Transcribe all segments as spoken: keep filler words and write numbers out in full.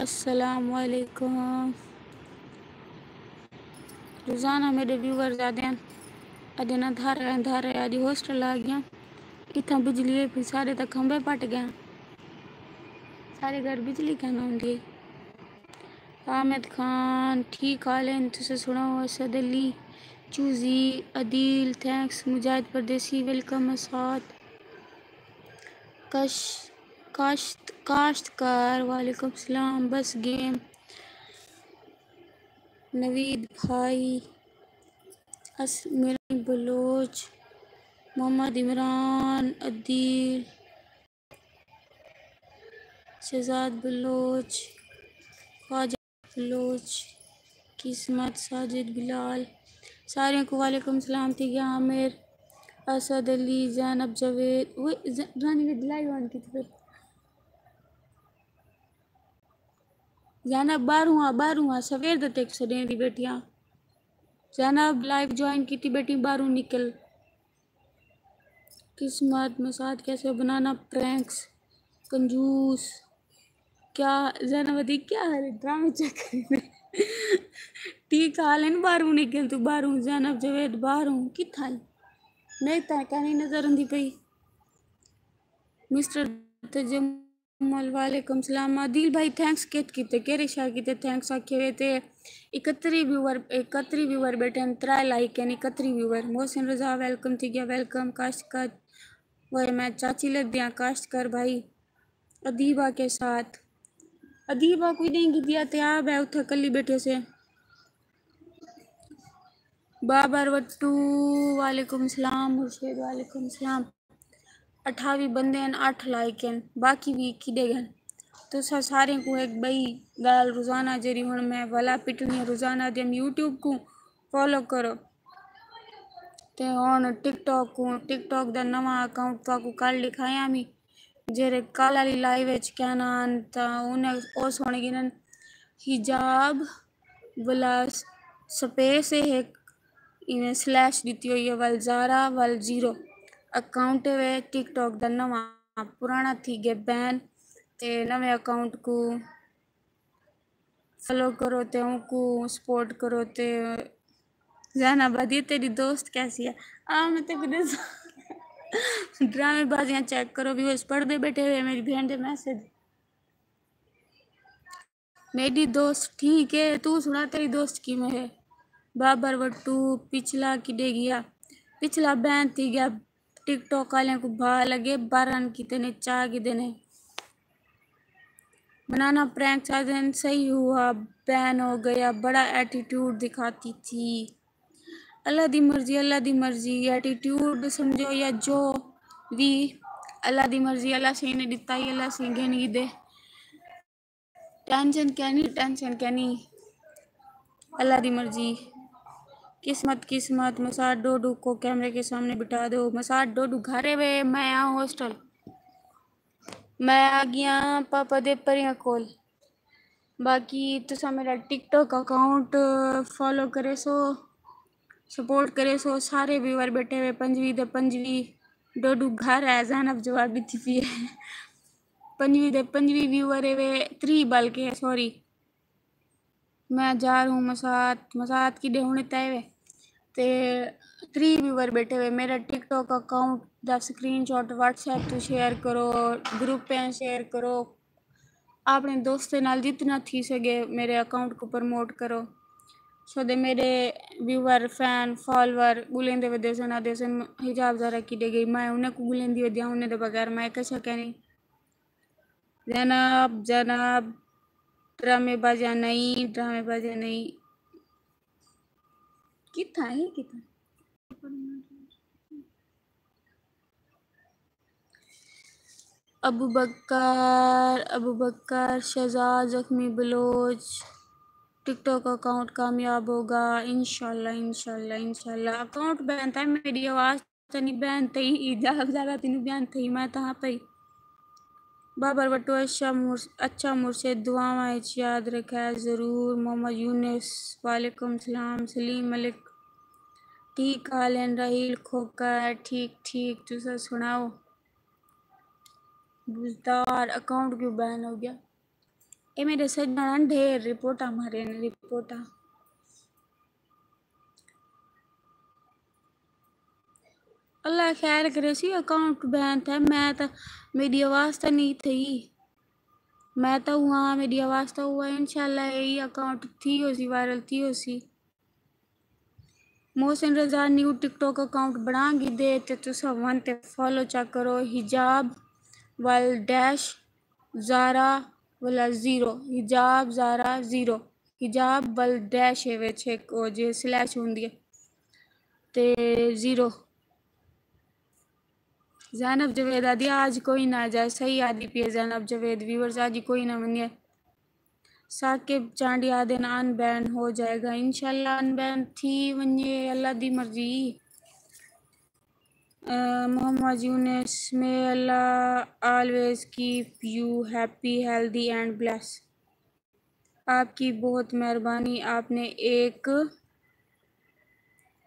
السلام علیکم۔ روزانہ میݙے ویور آہدن، اڄ نہ دھر آئے، دھر آئے، اڄ ہاسٹل آ ڳیاں۔ اتھاں بجلی ہے پئی، سارے تاں کھمبے پٹ ڳئے، سارے گھر بجلی کائنی ہوندی۔ حامد خان، ٹھیک حال ہے، تساں سݨاؤ؟ اسد علی، چوزی، عدیل، تھینکس، مجاہد پردیسی، ویلکم، اسعد، کش-، کاشت-، کاشت کار، وعلیکم السلام، بس گیم، نوید بھائی، اسمرین بلوچ، محمد عمران، عدیل، شہزاد بلوچ، خواجہ بلوچ، قسمت، ساجد، بلال، ساریں کوں وعلیکم السلام تھی ڳیا۔ عامر، اسد علی، زینب، جاوید، اوئے ز-، رانی نے دلائی وان کی تھی۔ زینب ٻاہروں آ، ٻاہروں آ، سویر دا تیکوں سݙیندی ٻیٹھی آں۔ زینب لائیو جوائن کیتی ٻیٹھی، ٻاہروں نکل۔ قسمت، مسات، کیسے ہو؟ بنانا پرینکس، کنجوس، کیا زینب دی کیا حال ہے؟ ڈرامے چیک کریندے۔ ٹھیک حال ہے نا، ٻاہروں نکل توں، ٻاہروں۔ زینب جاوید ٻاہروں، کتھاں ہئی؟ میک تاں کائنی نظر آندی پئی۔ مسٹر تجمل، وعلیکم السلام۔ عادل بھائی، تھینکس کیت کیتے، کیڑھے شے کیتے تھینکس آکھے وے؟ تے اکہتری ویور، اکہتری ویور ٻیٹھن، ترائے لائک ہن، اکہتری ویور۔ محسن رضا، ویلکم تھی ڳیا، ویلکم۔ کاشت کار، وے میں چاچی لڳدی ہاں، کاشت کار بھائی۔ ادیبہ کے ساتھ، ادیبہ کوئی ݙینہہ گھدیا تے آ ٻہہ اتھاں کلی ٻیٹھے سے۔ بابر وٹو، وعلیکم السلام۔ مرشد، وعلیکم السلام۔ اٹھاوی بندے ہن، اٹھ لائک ہن، باقی وی کݙے ڳئن؟ تساں ساریں کوں ہک ٻئی ڳالھ، روزانہ جیڑھی ہݨ میں ولا پٹݨی ہے، روزانہ دے یوٹیوب کوں فالو کرو۔ تے ہݨ ٹک ٹاک کوں، ٹک ٹاک دا نواں اکاؤنٹ تہاکوں کل ݙکھایاں میں، جیڑھے کل آلی لائیو وچ کائنی ہن تاں انہیں او سݨ گھنن۔ حجاب ولا سپیس ہے ہک، ایویں سلیش ݙتی ہوئی ہے، ول زارا ول زیرو اکاؤنٹ ہے وے ٹک ٹاک دا نواں، پراݨا تھی ڳئے بین۔ تے نویں اکاؤنٹ کوں فالو کرو تے اونکوں سپورٹ کرو۔ تے زینب آہدی تیݙی دوست کیسی ہے؟ آ میں تیکوں ݙساں، ڈرامے بازیاں چیک کرو، ویورز پڑھدے ٻیٹھے ہوئے میری بھیݨ دے میسج۔ میݙی دوست ٹھیک ہے، توں سݨا تیݙی دوست کیویں ہے؟ بابر وٹو، پچھلا کݙے ڳیا؟ پچھلا بین تھی ڳیا، ٹک ٹاک آلیاں کوں بھا لڳے، بارن کیتے نے، چا گھدے نے۔ بنانا پرینکس آہدن، صحیح ہوا، بین ہو گیا، بڑا ایٹیٹیوڈ دکھاتی تھی۔ اللہ دی مرضی، اللہ دی مرضی، ایٹیٹیوڈ سمجھو یا جو وی، اللہ دی مرضی، اللہ سئیں نے ݙتا ہئی، اللہ سئیں گھن گھدے۔ ٹینشن کینی، ٹینشن کینی، اللہ دی مرضی۔ قسمت، قسمت، مسات ڈوڈو کو کیمرے کے سامنے بٹھا دو۔ مسات ڈوڈو گھر ہے وے، میں آں ہاسٹل۔ میں آ ڳیاں پاپا دے پریاں کول۔ باقی تساں میݙا ٹک ٹاک اکاؤنٹ فالو کریسو، سپورٹ کریسو۔ سارے ویور ٻیٹھے ہوئے، پنجوی دے پنجوی۔ ڈوڈو گھر ہے، زینب جواب ݙتی پئی ہے۔ پنجوی دے پنجوی ویور ہے وے، تریہہ بلکہ، سوری۔ میں جا رہا ہوں مسات، مسات کݙے ہݨ تئے وے۔ تے تریہہ ویور ٻیٹھے ہوئے، میݙا ٹک ٹاک اکاؤنٹ دا سکرین شاٹ واٹس ایپ تے شیئر کرو، گروپیں شیئر کرو، اپݨے دوستیں نال جتنا تھی سڳے میݙے اکاؤنٹ کوں پروموٹ کرو۔ سو دے میݙے ویور، فین، فالوور ڳولیندے ودے سن، آہدے سن حجاب زارا کݙے ڳئی، میں انہیں کوں ڳولیندی ودی ہاں، انہیں دے بغیر میں کجھ کائنی۔ زینب، زینب، ڈرامے بازیاں نہیں، ڈرامے بازیاں نہیں۔ کتھاں ہے، کتھاں؟ ابوبکر، ابوبکر، شہزاد زخمی بلوچ، ٹک ٹاک اکاؤنٹ کامیاب ہوگا، انشاءاللہ، انشاءاللہ، انشاءاللہ۔ اکاؤنٹ بین تھا، میݙی آواز تاں نی بین تھئی، اجازت زیادہ تینوں بین تھئی، میں تاں پئی۔ بابر وٹو، اچھا مر-، اچھا مرشد، دعاواں اچ یاد رکھے ضرور۔ محمد یونس، وعلیکم السلام۔ سلیم ملک، ٹھیک حال ہن؟ راحیل کھوکھر، ٹھیک ٹھیک، تساں سݨاؤ؟ بزدار، اکاؤنٹ کیوں بین ہو ڳیا؟ اے میݙے سڄݨ ڈھیر رپورٹاں مارین، رپورٹاں۔ اللہ خیر کرے سی، اکاؤنٹ بین تھے۔ میں تاں، میݙی آواز تاں نہیں تھئی۔ میں تاں ہوا، میݙی آواز تاں ہوا۔ انشاءاللہ اے اکاؤنٹ تھی ہو سی، وائرل تھی ہو سی۔ محسن رضا نیو ٹک ٹاک اکاؤنٹ بݨا گھدے تے تساں ون تے فالو چیک کرو، حجاب ول ڈیش زارا ولا زیرو، حجاب زارا زیرو، حجاب ول ڈیش ہے وچ ہک او جے سلیش ہوندی ہے تے زیرو۔ زینب جاوید آدھی آج کوئی نہ جائے، صحیح آدھی پی ہے زینب جاوید۔ ویورز آج کوئی نہ ونجے۔ ثاقب چانڈی آدھن ان بین ہو جائے گا، انشاءاللہ ان بین تھی ونجے اللہ دی مرضی۔ محمد یونس، may Allah always keep you happy, healthy and blessed. آپ کی بہت مہربانی، آپ نے ایک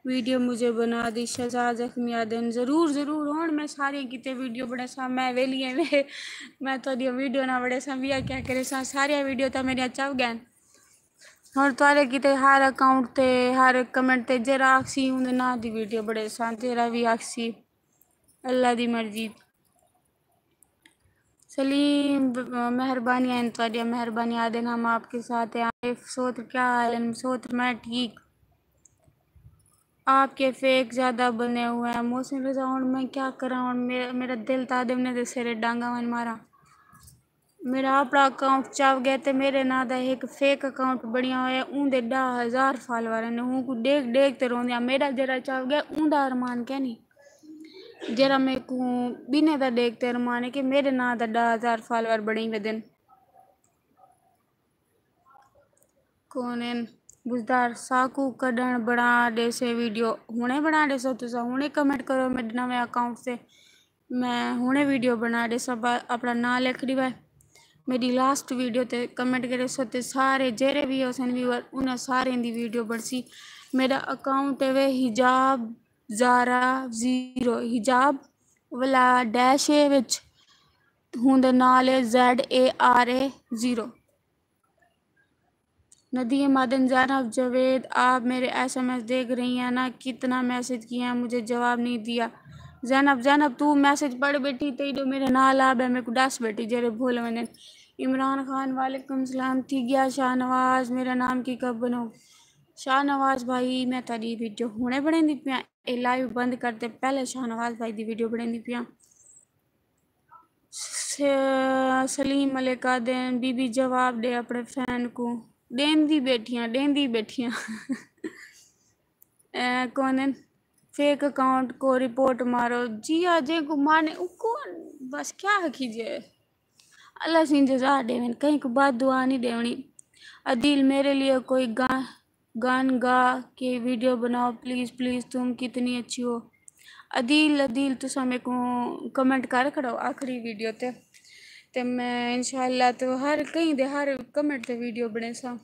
ویڈیو مجھے بنا دی۔ شہزاد زخمی آدھن ضرور ضرور، ہن میں سارے کیتے ویڈیو بݨیساں۔ میں ویلی ایویں میں تہاݙیاں ویڈیو نہ بݨیساں، ویا کیا کریساں، سارے ویڈیو تاں میݙیاں چاو ڳئن۔ ہݨ تہاݙے کیتے ہر اکاؤنٹ تے، ہر کمنٹ تے جیڑھا آکھسی اوندے ناں دی ویڈیو بݨیساں، جیڑھا وی آکھسی اللہ دی مرضی۔ سلیم، مہربانی آئن تہاݙیاں، مہربانی آدھن ہم آپ کے ساتھ ہیں۔ عارف سوتر، کیا حال ہے؟ سوتر، میں ٹھیک۔ آپ کے فیک زیادہ بنے ہوئے ہیں۔ محسن رضا، ہݨ میں کیا کراں؟ ہݨ میرا، میرا دل تاں آدھے انہیں دے سرے ڈانگا ون ماراں۔ میرا اپݨا اکاؤنٹ چاو ڳئے تے میݙے ناں دا ہک فیک اکاؤنٹ بݨیا ہویا، اوندے ݙاہ ہزار فالوور ہن۔ اونکوں ݙیکھ ݙیکھ تے روندیاں۔ میݙا جیڑھا چاو ڳئے اوندا ارمان کینی، جیڑھا میکوں ٻنھے دا ݙیکھ تے ارمان ہے کہ میݙے ناں دا ݙاہ ہزار فالوور بݨی ودن۔ کون ہن؟ بزدار، ساکوں کݙݨ بݨا ݙیسے ویڈیو؟ ہݨے بݨا ݙیسو تساں، ہݨے کمنٹ کرو میݙے نویں اکاؤنٹ تے۔ میں ہݨے ویڈیو بݨا ݙیساں، با-، اپݨا ناں لکھ ݙیوائے۔ میݙی لاسٹ ویڈیو تے کمنٹ کریسو تے سارے جیڑھے وی ہوسن ویور، انہاں ساریں دی ویڈیو بݨسی۔ میݙا اکاؤنٹ ہے وے حجاب زارا زیرو، حجاب ولا ڈیش اے وچ ہوندے نال ہے Z A R A zero. Nadeem آدھن، زینب جاوید، آپ میرے ایس ایم ایس دیکھ رہی ہیں نا؟ کتنا میسج کیا ہے، مجھے جواب نہیں دیا۔ زینب، زینب، تو میسج پڑھ بیٹھی، تئی جو میرے نال آ بے، میکوں ݙس بیٹھی، جیڑھے بھول ونڄن۔ عمران خان، وعلیکم السلام۔ تھی ڳیا شاہ نواز، میرا نام کی کب بنو؟ شاہ نواز بھائی، میں تہاݙی ویڈیو ہݨے بݨیندی پیاں، اے لائیو بند کر تے پہلے شاہ نواز بھائی دی ویڈیو بݨیندی پیاں۔ س-، سلیم ملک آدھن، بی بی جواب ݙے اپݨے فین کوں۔ ݙیندی ٻیٹھیاں، ݙیندی ٻیٹھیاں۔ اے کون ہن؟ فیک اکاؤنٹ کو رپورٹ مارو۔ جی ہا، جے کو مانے، او کون؟ بس کیا آکھیجے؟ اللہ سئیں جزا ݙیون، کہیں کو بد دعا نہیں ݙیوݨی۔ عدیل، میرے لیے کوئی گا-، گان گا کے ویڈیو بناؤ پلیز، پلیز، تم کتنی اچھی ہو۔ عدیل، عدیل، تساں میکوں کمنٹ کر کھڑو آخری ویڈیو تے، تے میں انشاءاللہ تو ہر کہیں دے ہر کمنٹ تے ویڈیو بݨیساں۔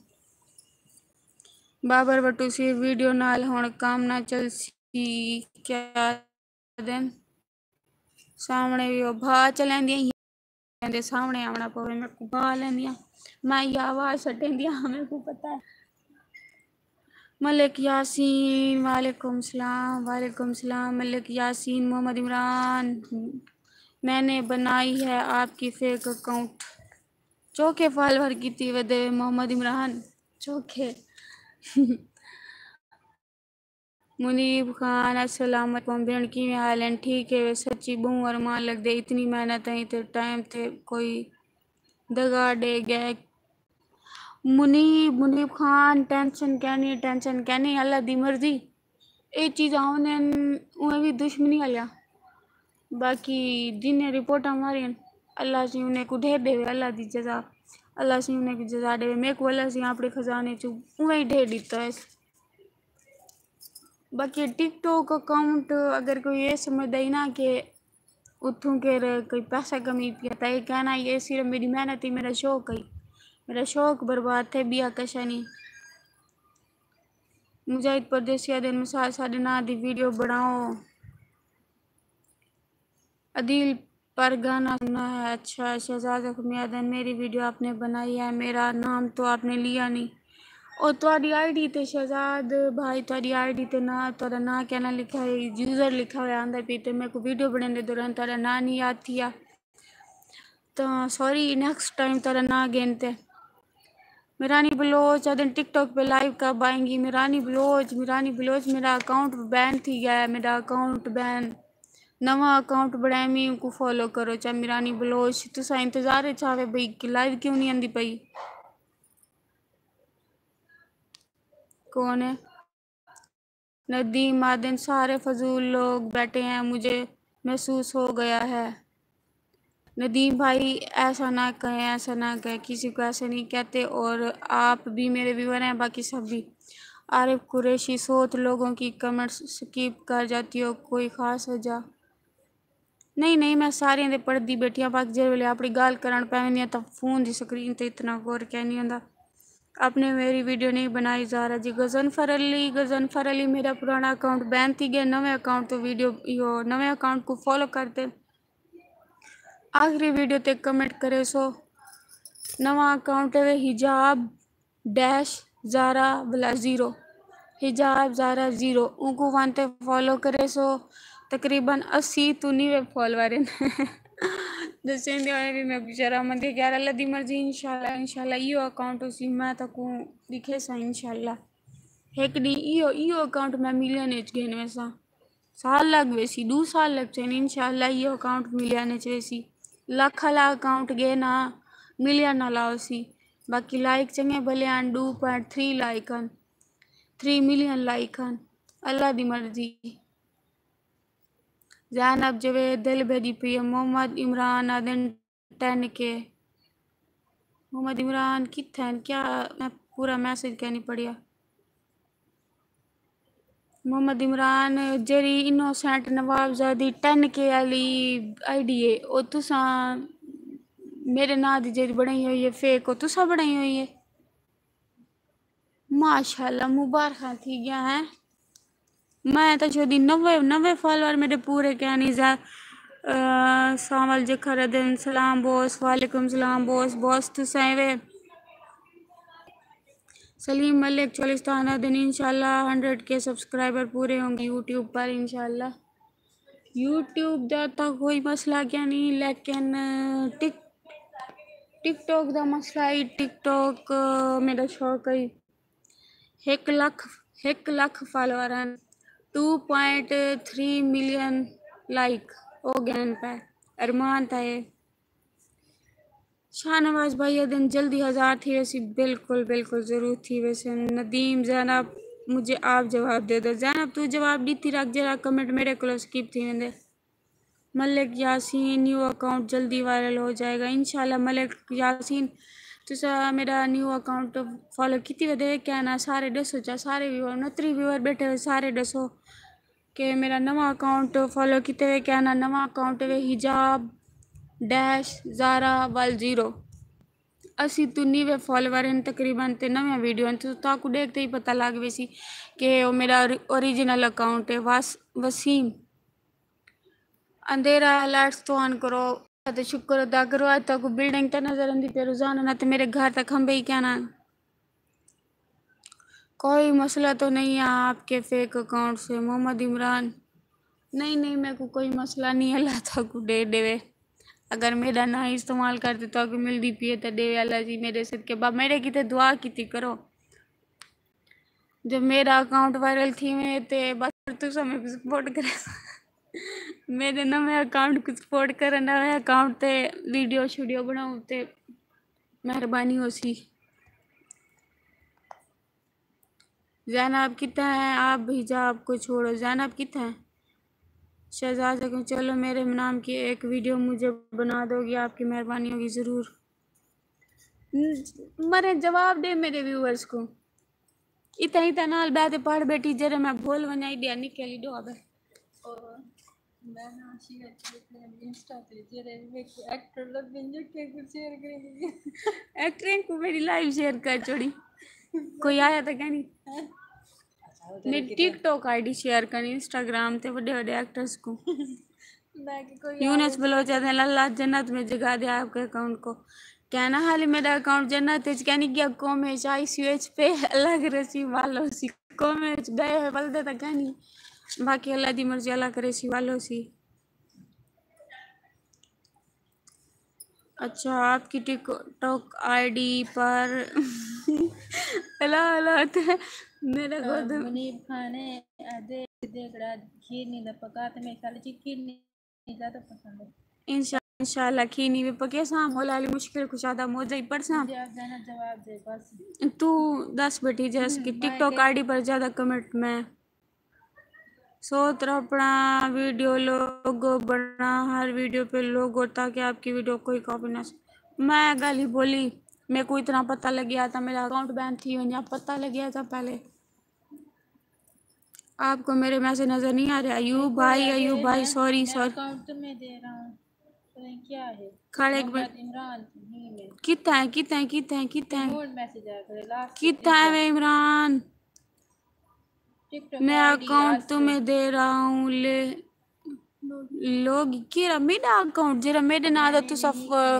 بابر وٹو سی ویڈیو نال ہݨ کام نہ چلسی کیا؟ دن سامݨے وی او بھا چلیندیاں ہی، دے سامݨے آوݨا پوے، میکوں بھا لیندیاں، میں یا آواز سٹیندیاں، میکوں پتہ ہے۔ ملک یاسین، وعلیکم السلام، وعلیکم السلام۔ ملک یاسین، محمد عمران، میں نے بنائی ہے آپ کی فیک اکاؤنٹ۔ چوکھے فالوور کیتی ودے محمد عمران، چوکھے۔ منیب خان، السلام علیکم بھیݨ، کیویں حال ہن؟ ٹھیک ہے وے؟ سچی ٻہوں ارمان لڳدے، اتنی محنت ایں تے ٹائم تے کوئی دغا ݙے ڳئے۔ منیب، منیب خان، ٹینشن کینی، ٹینشن کینی، اللہ دی مرضی۔ اے چیزاں ہوندین، اوویں وی دشمنی آلیاں۔ باقی جنہیں رپورٹاں مارین، اللہ سئیں انہیں کوں ڈھیر ݙیوے، اللہ دی جزا، اللہ سئیں انہیں کوں جزا ݙیوے۔ میکوں اللہ سئیں اپݨے خزانے چوں اوویں ہی ڈھیر ݙتا ہے۔ باقی ٹک ٹاک اکاؤنٹ اگر کوئی اے سمجھدا ہی نا کہ اتھوں کر کوئی پیسہ کمئی پیا، تاں اے کہنا اے صرف میݙی محنت ہی، میݙا شوق ہئی، میݙا شوق برباد تھئے، ٻیا کشا نی۔ مجاہد پردیسی آہدن، مساج ساݙے ناں دی ویڈیو بݨاؤ۔ عدیل پر گانا سننا ہے۔ اچھا، شہزاد زخمی آدن، میری ویڈیو آپ نے بنائی ہے، میرا نام تو آپ نے لیا نہیں۔ او تہاݙی آئی ڈی تے شہزاد بھائی، تہاݙی آئی ڈی تے نہ، تہاݙا ناں کیا نہ لکھا ہے، یوزر لکھا ہویا آندا پی، تے میرے کو ویڈیو بݨیندے دوران تہاݙا ناں نہیں یاد تھیا۔ تاں سوری، نیکسٹ ٹائم تہاݙا ناں گھن تے۔ میرانی بلوچ آدن، ٹک ٹاک پہ لائیو کب آئیں گی؟ میرانی بلوچ، میرانی بلوچ، میرا اکاؤنٹ بین تھی ڳیا ہے، میرا اکاؤنٹ بین۔ نواں اکاؤنٹ بݨائے، میں کو فالو کرو چا میرانی بلوچ۔ تساں انتظار اچ آوے بھئی کہ لائیو کیوں نہیں آندی پئی؟ کون ہے؟ ندیم آدن، سارے فضول لوگ بیٹھے ہیں، مجھے محسوس ہو گیا ہے۔ ندیم بھائی، ایسا نہ کہیں، ایسا نہ کہیں، کسی کو ایسا نہیں کہتے۔ اور آپ بھی میرے ویور ہیں، باقی سب بھی۔ عارف قریشی، سوت لوگوں کی کمنٹس سکپ کر جاتی ہو، کوئی خاص وجہ؟ نہیں نہیں، میں ساریاں دے پڑھدی بیٹھی ہاں، باقی جیڑھے ویلے اپݨی ڳالھ کرݨ پئے ویندی ہاں تاں فون دی سکرین تے اتنا غور کینی ہوندا۔ آپ نے میری ویڈیو نہیں بنائی زہرا جی۔ غضنفر علی، غضنفر علی میرا پرانا اکاؤنٹ بین تھی ڳیا، نویں اکاؤنٹ تو ویڈیو، ایہو نویں اکاؤنٹ کو فالو کر تے آخری ویڈیو تے کمنٹ کریسو۔ نواں اکاؤنٹ ہے حجاب ڈیش زہرا ولا زیرو، حجاب زہرا زیرو، اونکوں ون تے فالو کریسو۔ تقریباً اسی توں نیوے فالوور ہن۔ ݙسیندے ہوئے بھی میکوں شرم آندی ہے۔ یار اللہ دی مرضی، انشاءاللہ، انشاءاللہ ایہو اکاؤنٹ ہوسی، میں تہاکوں ݙکھیساں انشاءاللہ۔ ہک ݙینہہ ایہو، ایہو اکاؤنٹ میں ملین اچ گھن ویساں۔ سال لڳ ویسی، ݙو سال لڳسن، انشاءاللہ ایہو اکاؤنٹ ملین اچ ویسی۔ لکھ آلا اکاؤنٹ ڳئے نا، ملین آلا ہوسی۔ باقی لائک چنڳے بھلے ہن، ٹو پوائنٹ تھری لائک ہن، تھری ملین لائک ہن۔ اللہ دی مرضی۔ زینب جاوید دل بھیڄی پئی ہے۔ محمد عمران آدن، ٹین کے۔ محمد عمران کتھے ہن؟ کیا میں پورا میسج کینی پڑھیا؟ محمد عمران، جیڑھی انوسینٹ نوابزادی ٹین کے والی آئی ڈی ہے، او تساں میرے ناں دی جیڑھی بݨائی ہوئی ہے فیک، او تساں بݨائی ہوئی ہے؟ ماشاءاللہ، مبارخاں تھی ڳیا ہے۔ میں تاں چودی نوے، نوے فالوور میرے پورے کینی زا-، آ، سانول جکھر دن، سلام بوس، وعلیکم سلام بوس، بوس تساں ایوے۔ سلیم ملک چولستان دن، انشاءاللہ ہنڈریڈ کے سبسکرائبر پورے ہوں گے یوٹیوب پر انشاءاللہ۔ یوٹیوب دا تاں کوئی مسئلہ کیا نہیں، لیکن ٹک، ٹک ٹاک دا مسئلہ ہے۔ ٹک ٹاک میرا شوق ہے۔ ہک لکھ، ہک لکھ فالوور ہن، two point three million like ہو ڳئے ہن پئے۔ ارمان تاں ہے۔ شاہ نواز بھائی آدن جلدی ہزار تھی ویسی۔ بالکل، بالکل، ضرور تھی ویسن۔ ندیم، زینب، مجھے آپ جواب دے دو۔ زینب، تو جواب ݙتی رکھ، جیڑھا کمنٹ میرے کولوں سکپ تھی ویندے۔ ملک یاسین، نیو اکاؤنٹ جلدی وائرل ہو جائے گا انشاءاللہ۔ ملک یاسین، تساں میرا نیو اکاؤنٹ فالو کیتی ودے کیا نہ؟ سارے ݙسو چا، سارے ویور، انتری ویور بیٹھے ہوئے، سارے ݙسو کہ میرا نواں اکاؤنٹ فالو کیتے ہوئے کیا نہ؟ نواں اکاؤنٹ ہوئے حجاب ڈیش زہرا ول زیرو۔ اسی توں نیوے فالوور ہن تقریباً، تے نویاں ویڈیو ہن، تو تاکو ݙیکھ تے ہی پتہ لڳ ویسی کہ او میرا اوری-، اوریجنل اکاؤنٹ ہے۔ وس-، وسیم، اندھیرا الرٹس تو آن کرو تے شکر ادا کرو۔ اڄ تاکو بلڈنگ تے نظر آندی پئی روزانہ، نہ تے میرے گھر تک کھمبے ہی کیا نہ۔ کوئی مسئلہ تو نہیں ہے آپ کے فیک اکاؤنٹ سے؟ محمد عمران، نہیں نہیں، میکوں کوئی مسئلہ نہیں، اللہ تاکو ݙے ݙیوے۔ اگر میرا نہ استعمال کرتے تاکو ملدی پئی ہے تے ݙیوے اللہ جی میرے صدقے۔ با میرے کیتے دعا کیتی کرو۔ جو میرا اکاؤنٹ وائرل تھیوے تے بس تساں میکوں سپورٹ کرے۔ میرے نویں اکاؤنٹ کوں سپورٹ کرو، نویں اکاؤنٹ تے ویڈیو شیڈیو بݨاؤ تے مہربانی ہوسی۔ زینب کتھاں ہے؟ آپ حجاب کو چھوڑو۔ زینب کتھاں ہے؟ شہزاد زخمی، چلو میرے نام کی ایک ویڈیو مجھے بنا دو گی، آپ کی مہربانی ہوگی ضرور۔ ن-، مرے جواب ݙے میرے ویورز کو۔ اتھاں، اتھاں نال ٻہہ تے پڑھ ٻیٹھی، جیڑھے میں بھول ونڄاں، ایݙے نکے علی ݙو ابے۔ اور میں نہ شیئر کیتے انسٹا تے، جیڑھے میکوں ایکٹر لبھن، یکے کوں شیئر کریں۔ ایکٹریں کوں میری لائیو شیئر کر چھوڑی۔ کوئی آیا تاں کینی۔ میری ٹک ٹاک آئی ڈی شیئر کرنی، انسٹاگرام تے وݙے وݙے ایکٹرز کوں۔ یونس بلوچ آہدے، اللہ جنت میں جگہ دے آپ کے اکاؤنٹ کو۔ کہنا حالی میرا اکاؤنٹ جنت وچ کینی گیا، قوم وچ آئی سی یو ایچ پہ الگ رسی والو سی۔ قوم وچ گئے ہوئے بلدے تاں کینی، باقی اللہ دی مرضی، اللہ کرے سی والو سی۔ اچھا، آپ کی ٹک ٹاک آئی ڈی پر ہلا ہلا تے میرا خود منیب خان ہے، ادے دیکھڑا کھیر نہیں دا پکا تے میں خیال چ کھیر نہیں زیادہ پسند ہے۔ انشاء انشاءاللہ کھیر نہیں بھی پکے ساں، مولا علی مشکل کشادہ موجہ ہی پڑھ ساں۔ جی، آپ جانا جواب دے بس۔ تو دس بیٹی جیس کی ٹک ٹاک آئی ڈی پر زیادہ کمنٹ میں سوت اپنا ویڈیو لوگو بنا، ہر ویڈیو پہ لوگو، تاکہ آپ کی ویڈیو کوئی کاپی نہ سک۔ میں گل ہی بولی، میرے کو اتنا پتہ لگیا تھا میرا اکاؤنٹ بین تھی ونجا، پتہ لگیا تھا پہلے۔ آپ کو میرے میسج نظر نہیں آ رہے؟ ایوب بھائی، ایوب بھائی، سوری، سوری۔ اکاؤنٹ تو میں دے رہا ہوں۔ پتہ نہیں کیا ہے۔ کھڑے ایک منٹ۔ محمد عمران نہیں ہے۔ کتنا ہے، کتنا ہے، کتنا ہے، کتنا ہے؟ اور میسج آ گئے، لاسٹ کتنا ہے وے عمران؟ ٹک ٹاک میں آئی ڈی اکاؤنٹ آستے۔ تمہیں دے رہا ہوں، لے لوگ۔ کیڑا میڈا اکاؤنٹ جیڑا میڈے نال دا تساں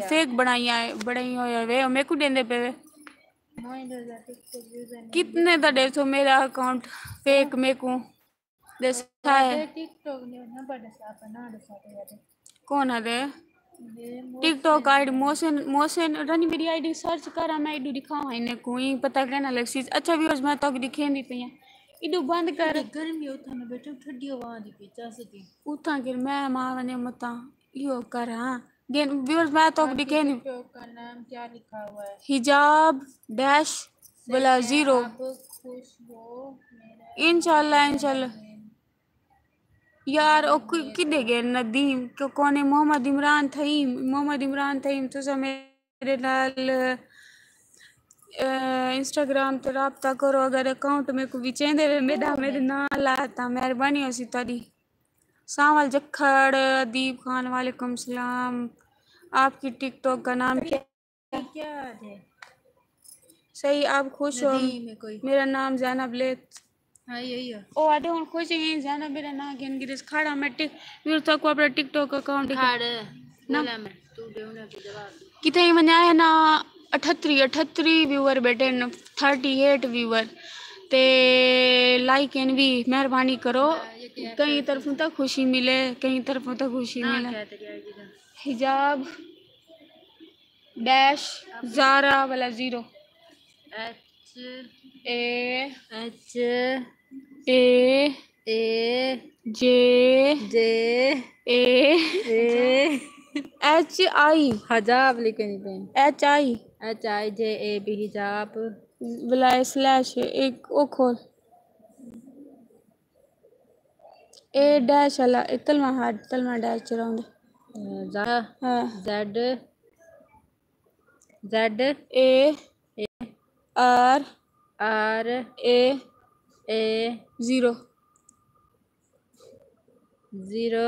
فیک بنائی آئے، بنائی ہوئے وے، او میکوں ڈیندے پے وے۔ کتنے دا ڈیسو میرا اکاؤنٹ فیک میکوں ڈسا ہے۔ کون ہے دے؟ TikTok I D Mohsin, Mohsin Rani میری آئی ڈی سرچ کرا، میں ایڈو دکھاواں انہیں کو، ایں پتہ کہنا لگ سی۔ اچھا ویورز، میں تاکہ دکھیں دی پئی ہاں، ایڈو بند کر۔ گرمی اتھاں میں بیٹھا، ٹھڈی ہوا دی پئی چس دی۔ اتھاں گر میں ماں ونجے متاں ایہو کر ہاں۔ گن ویورز، میں تاکہ دکھیں دی۔ ٹک ٹاک کا نام کیا لکھا ہوا ہے؟ حجاب ڈیش بلا زیرو۔ انشاءاللہ، انشاءاللہ۔ یار، او کڈے گئے ندیم؟ کیوں کونے محمد عمران تھئیم؟ محمد عمران تھئیم، تساں میرے نال، اے، انسٹاگرام تے رابطہ کرو۔ اگر اکاؤنٹ میکوں وچیندے وے، میڈا، میڈے نال آ تاں مہربانی ہوسی تہاڈی۔ سانول جکھڑ، ادیب خان، وعلیکم السلام۔ آپ کی ٹک ٹاک کا نام کیا؟ کیا آدھے؟ صحیح، آپ خوش ہو؟ ندیم ہے کوئی۔ میرا نام زینب لیت۔ ہاں، یہی ہے۔ او آدھے ہن خوش ہیں، زینب میرا نام گھن گرس کھڑا میں ٹک، ویور تاں کو اپنا ٹک ٹاک اکاؤنٹ دکھا۔ کھڑ، نہ۔ بولا میں، تو دے انہاں کو جواب دے۔ کتھے ہی ونجا ہے نا، اٹھتری، اٹھتری ویور بیٹھے نا، تھرٹی ایٹ ویور۔ تے لائک ان بھی مہربانی کرو۔ ہاں، یہ کیا کہیں کرتے طرفوں تک خوشی ملے، کہیں طرفوں تک خوشی نہ ملے۔ کیا تیری آئی ڈی دا؟ حجاب۔ ڈیش زارا والا zero. H A H A A J J A A H I. حجاب لکھے نہیں پے۔ H I. ایچ آئی جے اے بی حجاب۔ بلا سلیش ایک او کھول۔ اے ڈیش والا، اے تلواں ہٹ، تلواں ڈیش چلاؤں دے۔ زا-، ہاں۔ Z, Z. A. A. R. R. A. A. Zero. Zero.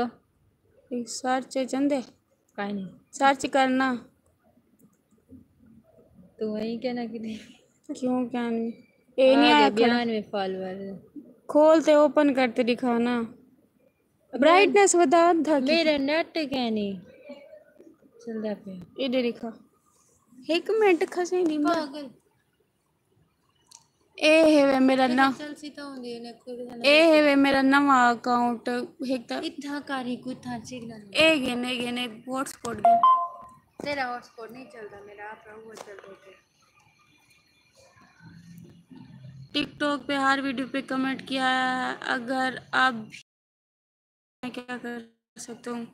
Search چندے؟ کائے نہیں۔ سرچ کرنا۔ تو وہیں کہنا کہ نہیں۔ کیوں کیا نہیں؟ اے نہیں آ آیا گئے کھڑا۔ بیانوے فالوور۔ کھول تے اوپن کر تے دکھانا۔ برائٹنس ودا دھا کی۔ میرا نیٹ کیا نہیں چلدا پیا۔ ایڈے دکھا۔ ایک منٹ کھسے نہیں۔ پاگل۔ اے ہے وے میرا نا-، اے ہے وے میرا نواں اکاؤنٹ۔ ہک تا اتھاں کاری کو اتھاں سگنل نہیں۔ اے گھن، اے گھن، اے ہاٹ سپاٹ گھن۔ تیرا ہاٹ سپاٹ نہیں چلدا، میرا آپ وہ چلدا پیا۔ ٹک ٹاک پہ ہر ویڈیو پہ کمنٹ کیا ہے، اگر آپ میں کیا کر سکتا ہوں؟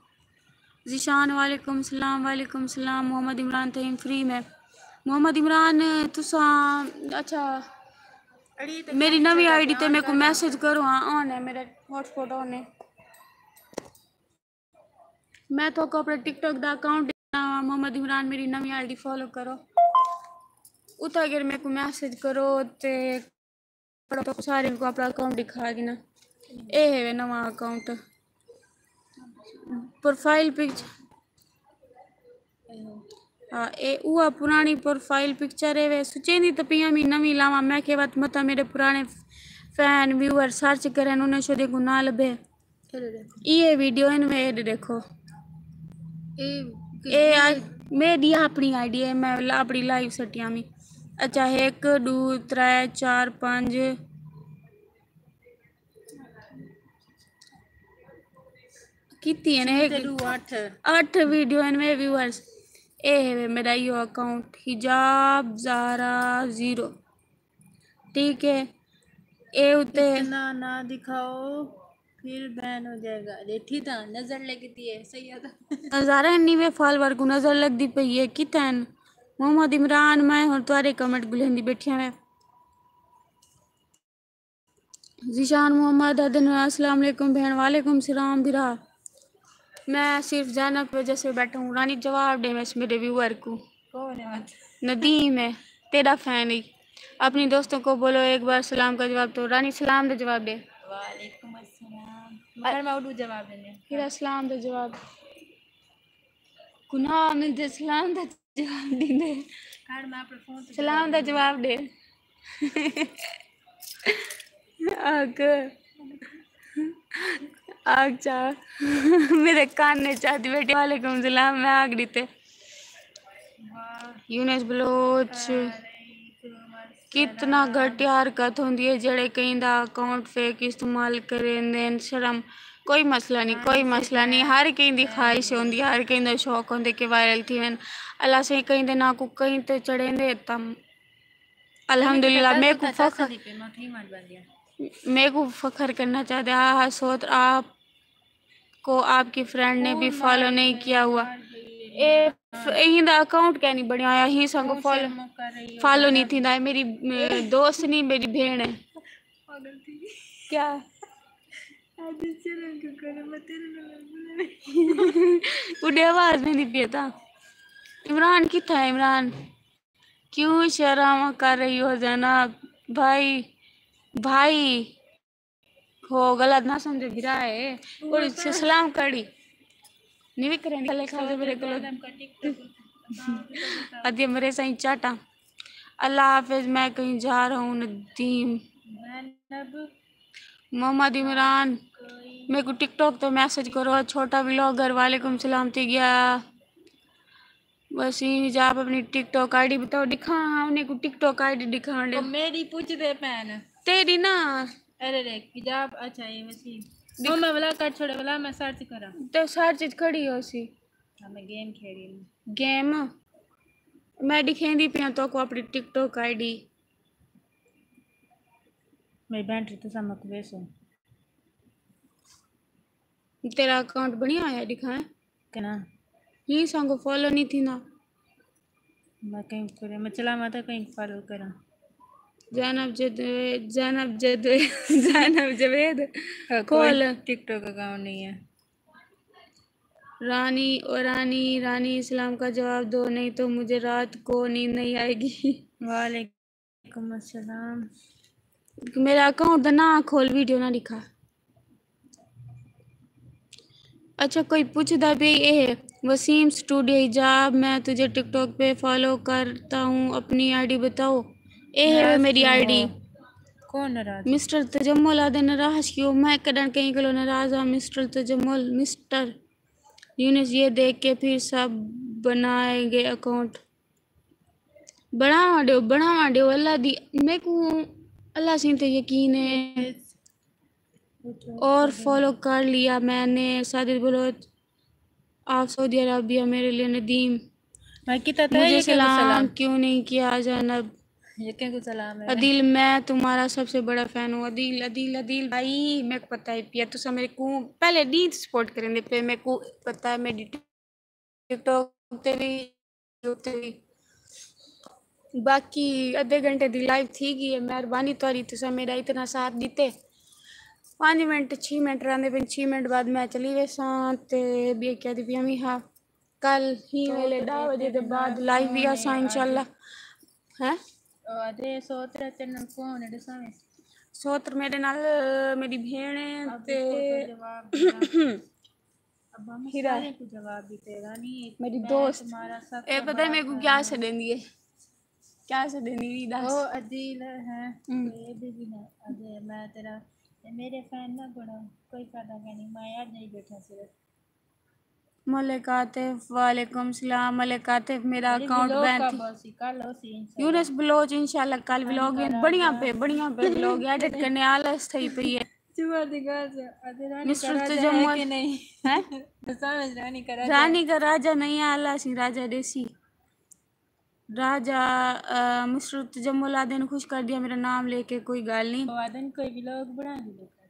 ذیشان، وعلیکم السلام، وعلیکم السلام۔ محمد عمران تھیم فری میں۔ محمد عمران، تساں، اچھا، میری نویں آئی ڈی تے میرے کو میسج کرو۔ ہاں، آن ہے، میرا ہاٹ سپاٹ آن ہے۔ میں تو کو اپنا ٹک ٹاک دا اکاؤنٹ ݙینا وا، محمد عمران، میری نویں آئی ڈی فالو کرو۔ اتھاں اگر میرے کو میسج کرو تے پڑھو تو سارے کو اپنا اکاؤنٹ دکھا دینا۔ اے ہے وے نواں اکاؤنٹ۔ Profile picture. ہاں، اے اوہا پرانی پروفائل پکچر ہے وے۔ سچیندی تاں پیاں میں نویں لاواں۔ میں کہ وت متاں میرے پرانے فین ویور سرچ کرن، انہیں شدے کو نہ لبھے۔ یہ ویڈیو ان میں ایڈ دیکھو۔ اے میری اپنی آئی ڈی ہے، میں اپنی لائیو سٹیاں میں۔ اچھا، ایک، دو، ترے، چار، پنج کیتی ہیں۔ اٹھ ویڈیو ہیں میں ویورز۔ اے ہے میرا یو اکاؤنٹ، حجاب زہرا زیرو۔ ٹھیک ہے، اے اتے اتنا نہ دکھاؤ، پھر بین ہو جائے گا۔ ڈیٹھی تاں نظر لگدی ہے، صحیح ہے تاں۔ ہزاراں نیوے فالوور کو نظر لگدی پئی ہے۔ کتن؟ محمد عمران، میں ہن تہاڈے کمنٹ گلھیندی بیٹھی ہاں۔ ذیشان محمد، ادن، السلام علیکم بھین۔ وعلیکم السلام بھرا۔ میں صرف زینب کی وجہ سے بیٹھا ہوں۔ رانی، جواب دے میں میرے ویور کو۔ کون ہے؟ ندیم ہے، تیرا فین ہی۔ اپنی دوستوں کو بولو ایک بار سلام کا جواب تو۔ رانی، سلام دا جواب دے۔ وعلیکم السلام۔ مگر میں اردو جواب دینے۔ پھر اسلام دا جواب۔ گناہ میں دے سلام دا جواب ݙیندے۔ کر میں اپݨے فون تے سلام دا جواب ݙے۔ آکھ، آکھ چا، میرے کان نے چاتی بیٹھی، وعلیکم السلام، میں آکھ ݙتے۔ یونس بلوچ، کتنا گھٹیا حرکت ہوندی ہے جیڑھے کہیں دا اکاؤنٹ فیک استعمال کریندن۔ شرم، کوئی مسئلہ نہیں، کوئی مسئلہ نہیں۔ ہر کہیں دی خواہش ہوندی، ہر کہیں دا شوق ہوندے کہ وائرل تھی ون۔ اللہ سائیں کہیں دے ناں کو کہیں تے چڑھیندے تم۔ الحمدللہ، میرے کو فخر، میرے کو فخر کرنا چاہتے۔ ہاں ہاں، سوت آپ کو آپ کی فرینڈ نے بھی فالو نہیں کیا ہوا۔ اے ف-، ایں دا اکاؤنٹ کیا نہیں بݨیا ہویا؟ ہی سانگو فالو، فالو نہیں تھیندا۔ اے میری، اے، دوست نہیں، میری بھیݨ ہے۔ کیا؟ اڈے آواز نہیں پیا تھا۔ عمران کتھا ہے؟ عمران، کیوں شرم کر رہی ہو زینب؟ بھائی، بھائی، ہو غلط نہ سمجھے بھرا ہے۔ اور اس سے سلام کڑی نہیں وکرے، نکلے کھا دے میرے کولو۔ ادی مرے سائیں چاٹا۔ اللہ حافظ، میں کہیں جا رہا ہوں ندیم۔ محمد عمران، میرے کو ٹک ٹاک تو میسج کرو۔ چھوٹا ولاگر، وعلیکم السلام تھی گیا۔ وسیم حجاب، اپݨی ٹک ٹاک آئی ڈی بتاؤ۔ ݙکھاں ہاں، انہیں کو ٹک ٹاک آئی ڈی ݙکھاݨ ݙے۔ او میݙی پچھدے پئن۔ تیݙی نہ۔ ارے ݙیکھ، حجاب، اچھا، اے وسیم۔ ݙکھ۔ او میں ولا کٹ چھوڑے، ولا میں سرچ کراں۔ تے سرچ اچ کھڑی ہوسی۔ ہاں، میں گیم کھیݙی۔ گیم؟ میں ݙکھیندی پیاں توکوں اپݨی ٹک ٹاک آئی ڈی۔ میری بینٹری تو سمک ویسو۔ تیرا اکاؤنٹ بݨیا ہویا ݙکھائیں؟ کنا؟ ہی سانگو فالو نہیں تھیندا۔ میں کہیں کرے، میں چلا ماتا کہیں فالو کراں۔ زینب جدوید، زینب جدوید، زینب جاوید۔ ہاں، کوئی کھول۔ ٹک ٹاک اکاؤنٹ نہیں ہے۔ رانی، او رانی، رانی اسلام کا جواب دو، نہیں تو مجھے رات کو نیند نہیں آئے گی۔ وعلیکم وعلیکم السلام۔ میرا اکاؤنٹ دا ناں کھول، ویڈیو نہ ݙکھا۔ اچھا، کوئی پوچھدا پئی اے، وسیم اسٹوڈیو حجاب، میں تجھے ٹک ٹاک پہ فالو کرتا ہوں، اپنی آئی ڈی بتاؤ۔ اے ہے میری آئی ڈی۔ کون ناراض؟ مسٹر تجمل آدھے ناراض کیوں؟ میں کݙاں کہیں کولو ناراض ہاں؟ مسٹر تجمل، مسٹر یونس، یہ دیکھ کے پھر سب بنائیں گے اکاؤنٹ۔ بݨاوݨ ݙیو، بݨاوݨ ݙیو، اللہ دی، میکوں اللہ سئیں تے یقین ہے۔ اور فالو کر لیا میں نے۔ ساجد بلوچ، آپ سعودی عربیہ میرے لیے ندیم۔ میں کیتا تھا، مجھے یہ کیا سلام سلام؟ کیوں نہیں کیا زینب؟ یہ کیا کو سلام ہے؟ عدیل، میں تمہارا سب سے بڑا فین ہوں۔ عدیل، عدیل، عدیل بھائی، میکوں پتہ ہے پیا، تساں میرے کو پہلے ݙینہہ سپورٹ کریندے پئے، میکوں پتہ ہے میری ٹک ٹاک تے وی، یوٹیوب تے وی۔ باقی ادھے گھنٹے دی لائیو تھی ڳئی ہے۔ مہربانی تہاݙی، تساں میرا اتنا ساتھ ݙتے۔ پنج منٹ، چھی منٹ رہندے پئن، چھی منٹ بعد میں چلی ویساں۔ تے ٻیا کیا دی پیاں وی ہا، کل ہی ویلے ݙاہ وڄے دے بعد لائیو وی آساں انشاءاللہ۔ ہیں؟ ادھے سوتر تیرے نال کون ہے ݙساویں؟ سوتر میرے نال میری بھیݨ ہے تے ہیرا۔ میری دوست۔ اے پتہ ہے میکوں کیا سݙیندی ہے؟ کیا سݙیندی ہے؟ ݙس۔ او عدیل ہے۔ ہوں۔ اے بی بی ہے۔ اے میں تیرا تے میݙے فین نہ بݨو، کوئی فائدہ کائنی، میں اڄ ہی ٻیٹھا صرف۔ ملک عاطف، وعلیکم السلام۔ ملک عاطف، میرا میݙے اکاؤنٹ ولاگ بین کا تھی۔ بہت سی کل ہو سی انشاءاللہ۔ یونس بلوچ، انشاءاللہ کل ولاگ ہے۔ بݨیا پئے، بݨیا پئے ولاگ، ایڈٹ کرݨے آلس تھئی پئی ہے۔ صبح دی ڳالھ ہے، اڄ رانی مصرت کراجا ہے تجمل۔ کہ نہیں؟ ہیں؟ ݙساں وچ رانی کراجا ہے۔ رانی کا راجہ نہیں آلا سی، راجہ ݙیسی۔ راجہ، آ، مصرت تجمل آدن خوش کر دیا میرا نام لے کے، کوئی ڳالھ نہیں۔ او آدن کوئی ولاگ بݨا دی لوکاں۔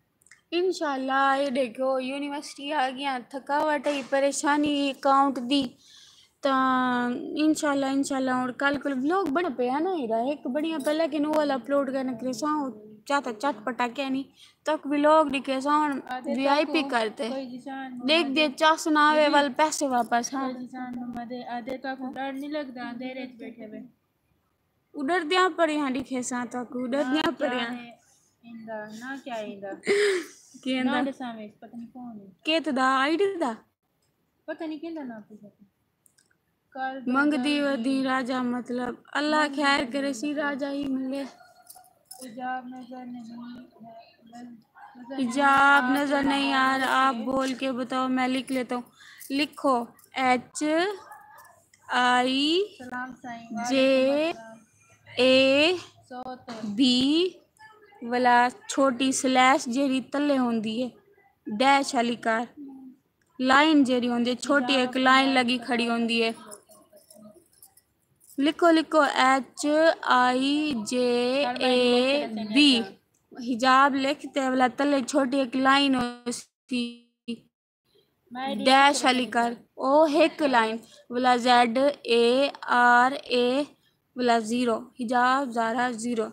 انشاءاللہ۔ اے ݙیکھو، یونیورسٹی آ ڳیاں، تھکاوٹ ہے، پریشانی اکاؤنٹ دی، تاں انشاءاللہ، انشاءاللہ ہݨ کل کل ولاگ بݨا پیا نا، ایرا ہک بݨیا پیا، لیکن او والا اپلوڈ کرݨ کریساں، او چاتا چٹ پٹا کینی، تک ولاگ ݙکھیساں ہݨ۔ وی آئی پی کرتے ݙیکھ دے چس نہ آوے، ول پیسے واپس۔ ہاں، جی جان محمد، آدھے تاکوں ڈر نہیں لگدا اندھیرے وچ ٻیٹھے وے؟ اݙردیاں پریاں ݙکھیساں تاکوں، اݙردیاں پریاں۔ ایندا نا کیا ایندا؟ کیندا؟ نا ݙساویں، پتہ نہیں کون ہے۔ کیت دا؟ آئی ڈی دا؟ پتہ نہیں کیندا نا کچھ۔ منگدی ودی راجہ، مطلب اللہ خیر کرے سی، راجہ ہی ملے۔ حجاب نظر نہیں، حجاب نظر نہیں آ رہا، آپ بول کے بتاؤ، میں لکھ لیتا ہوں۔ لکھو، ایچ آئی جے اے بی، ولا چھوٹی سلیش جیڑھی تلے ہوندی ہے، ڈیش والی کر، لائن جیڑھی ہوندی ہے، چھوٹی ہک لائن لگی کھڑی ہوندی ہے۔ لکھو، لکھو، ایچ آئی جے اے بی۔ حجاب لکھ تے ولا تلے چھوٹی ہک لائن ہوسی، ڈیش والی کر، او ہک لائن، ولا زیڈ اے آر اے، ولا زیرو، حجاب زارا زیرو۔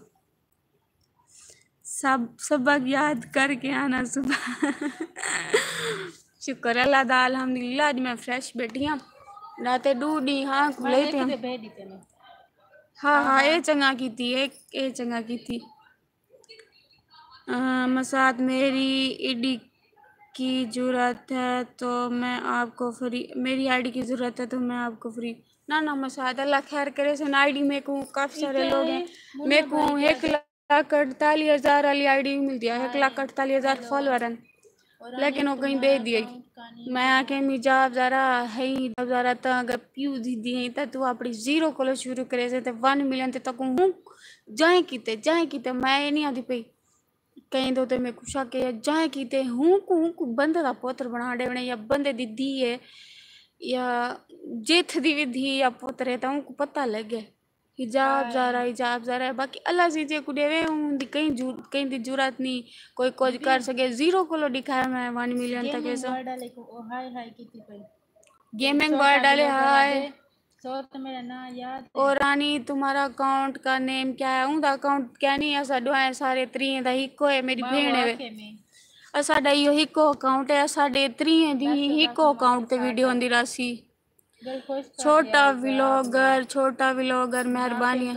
سب سبق یاد کر کے آنا صبح۔ شکر اللہ دا، الحمدللہ، اڄ میں فریش ٻیٹھی ہاں۔ راتے ݙو ݙینہہ ہاں کھلے تے ہاں۔ ہاں، ہاں، اے چنڳا کیتی، اے، اے چنڳا کیتی۔ آ، مسات، میری ایڈی کی جرات ہے تو میں آپ کو فری، میری آئی ڈی کی ضرورت ہے تو میں آپ کو فری۔ نہ، نہ، مسات، اللہ خیر کرے سن، آئی ڈی میکوں کافی سارے لوگ ہیں، میکوں ہک لاکھ اڑتالیس ہزار والی آئی ڈی ملدی ہے، ہک لاکھ اڑتالیس ہزار فالوور ہیں، لیکن او کہیں ݙے ݙیے۔ میں آکھیا، حجاب زارا ہے، حجاب زارا تاں اگر پیو دی دی ہیں تاں توں اپݨی زیرو کولو شروع کریسیں تے ون ملین تے تکوں ہوں جائیں کیتے، جائیں کیتے، میں اے نہیں آندی پئی۔ کہیں دے اتے میکوں شک ہے، جائیں کیتے ہوں کوں، ہوں کوں بندے دا پتر بݨا ݙیوݨے یا بندے دی دھی ہے یا جتھ دی وی دھی یا پتر ہے تاں اوں کوں پتہ لڳے۔ حجاب زارا، حجاب زارا ہے۔ باقی اللہ سئیں جیکوں ݙیوے، اوں دی کہیں جو، کہیں دی جرات نہیں، کوئی کجھ کر سڳے۔ زیرو کولو ݙکھایا میں ون ملین تک ایسا۔ گیمنگ ورلڈ والے کوں، او ہائے ہائے کیتی پئی۔ گیمنگ ورلڈ والے ہائے۔ سو تے میرا ناں یاد ہے۔ او رانی، تمہارا اکاؤنٹ کا نیم کیا ہے؟ اوندا اکاؤنٹ کیا نہیں، اساں ݙوہیں سارے تریہیں دا ہکو ہے، میری بھیݨ ہے۔ اساݙا ایہو ہکو اکاؤنٹ ہے، اساݙے تریہیں دی ہکو اکاؤنٹ تے ویڈیو ہوندی راہسی۔ چھوٹا ولاگر، چھوٹا ولاگر، مہربانی۔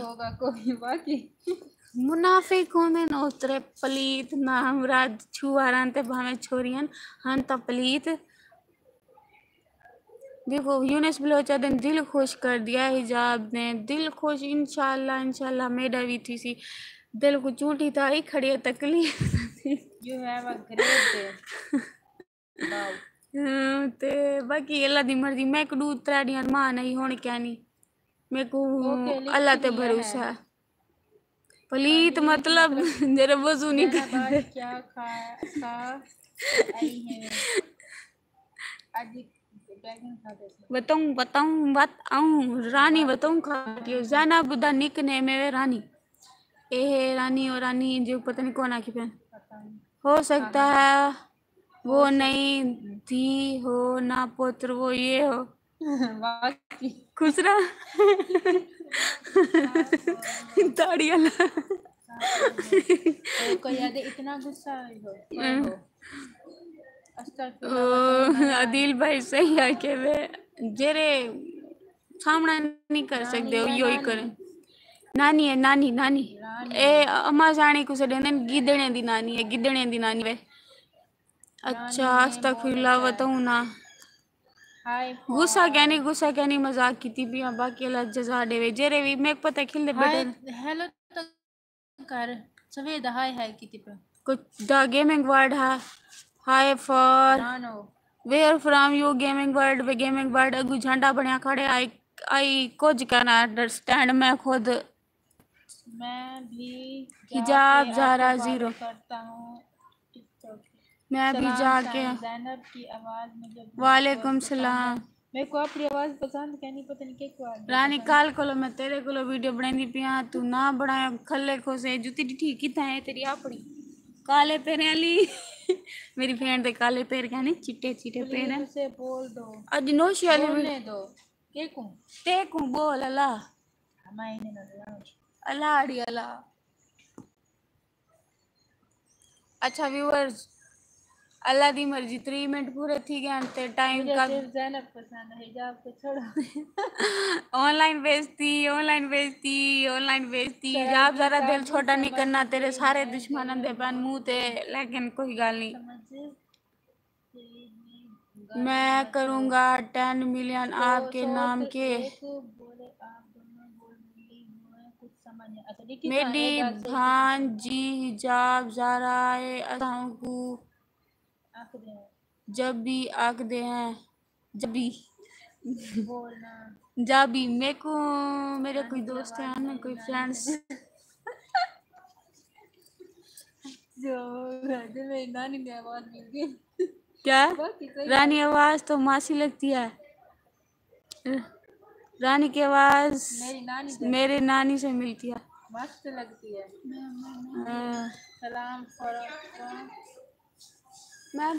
منافق ہوندے نے اوترے پلیت، نامراد، چھوہر ہن تے بھاویں چھوری ہن، ہن تاں پلیت۔ ݙیکھو، یونس بلوچ آہدن دل خوش کر دیا حجاب نے، دل خوش، انشاءاللہ، انشاءاللہ میݙا وی تھیسی۔ دل کوں چونٹی تاں آئی کھڑی ہے، تکلیف۔ ہاں، تے باقی اللہ دی مرضی، میکوں ݙو ترے ݙینہہ ارمان ہئی، ہݨ کیا نہیں، میکوں اللہ تے بھروسہ ہے۔ پلیت مطلب جیڑھے وضو نہیں کریندے۔ بتاؤں، بتاؤں، بتاؤں، رانی بتاؤں کھا ٻیٹھی ہو۔ زینب دا نک نیم ہے رانی۔ اے ہے رانی اور رانی جو پتہ نہیں کون آکھی پئن۔ ہو سکتا ہے وہ نہیں دھی ہو نہ پتر، وہ یہ ہو۔ خسرا۔ تاڑی والا۔ کوئی آدھے اتنا غصہ ہو، کوئی ہو۔ استغفر اللہ۔ عدیل بھائی صحیح آکھے وے، جیڑھے سامݨا نہیں کر سڳدے، او ایہو ہی کرن۔ نانی ہے، نانی، نانی۔ اے اماں ساݨی کوں سݙیندن، گدڑیں دی نانی ہے، گدڑیں دی نانی وے۔ اچھا، استغفر اللہ، بتاؤں نا۔ غصہ کینی، غصہ کینی، مذاق کیتی پئی آں، باقی اللہ جزا ݙیوے۔ جیڑھے وی میکوں پتہ کھلدے ٻیٹھے۔ ہیلو تاں کر، سویر دا ہائے ہائے کیتی پیا۔ کچھ دا گیمنگ ورلڈ ہا۔ ہائے for where from U gaming world way gaming world اگو جھنڈا بنیا کھڑے۔ آئی آئی کچھ کرنا انڈرسٹینڈ میں خود۔ میں بھی حجاب زہرا زیرو۔ کرتا ہوں ٹک ٹاک۔ میں بھی جا کے زینب کی آواز مجھے وعلیکم السلام۔ میرے کو اپنی آواز پسند کہنی پتہ نہیں کیا کو آ گیا۔ رانی کال کولو میں تیرے کولو ویڈیو بنائی پیا، تو نہ بنایا کھلے کھوسے جتی ٹھیک کیتا ہے تیری اپنی۔ کالے پیرے والی میری فرینڈ دے کالے پیر کہنی چٹے چٹے پیر ہیں۔ اسے بول دو۔ اج نوشی والی بولنے دو۔ کے کو؟ تے کو بول اللہ۔ ہمارے نے نہ۔ اللہ اڑی اللہ۔ اچھا ویورز، اللہ دی مرضی تری منٹ پورے تھی گئے تے ٹائم مجھے کا صرف زینب پسند ہے، حجاب کو چھوڑو۔ آن لائن بیچتی، آن لائن بیچتی، آن لائن بیچتی۔ حجاب زہرا دل چھوٹا نہیں کرنا، تیرے سارے دشمنوں دے پن منہ تے، لیکن کوئی گال نہیں۔ سمجھ میں کروں گا ٹین ملین آپ کے نام کے۔ ایک بولے آپ دونوں بول ملی ہوئے کچھ سمجھ نہیں۔ اچھا، ٹھیک ہے، میڈی ایک گال سے بھان جی حجاب زہرا ہے اساں کو آکھ دے ہیں۔ جب بھی آکھ دے ہیں۔ جبی۔ بولنا۔ جابی۔ میرے کو، میرے کوئی دوست ہیں نا، کوئی فرینڈس۔ جو میری نانی نے آواز مل گئی۔ کیا؟ باقی کوئی رانی آواز تو ماسی لگتی ہے۔ رانی کی آواز میری نانی سے میرے نانی سے ملتی ہے۔ مست لگتی ہے۔ ہاں۔ سلام فرحان۔ میں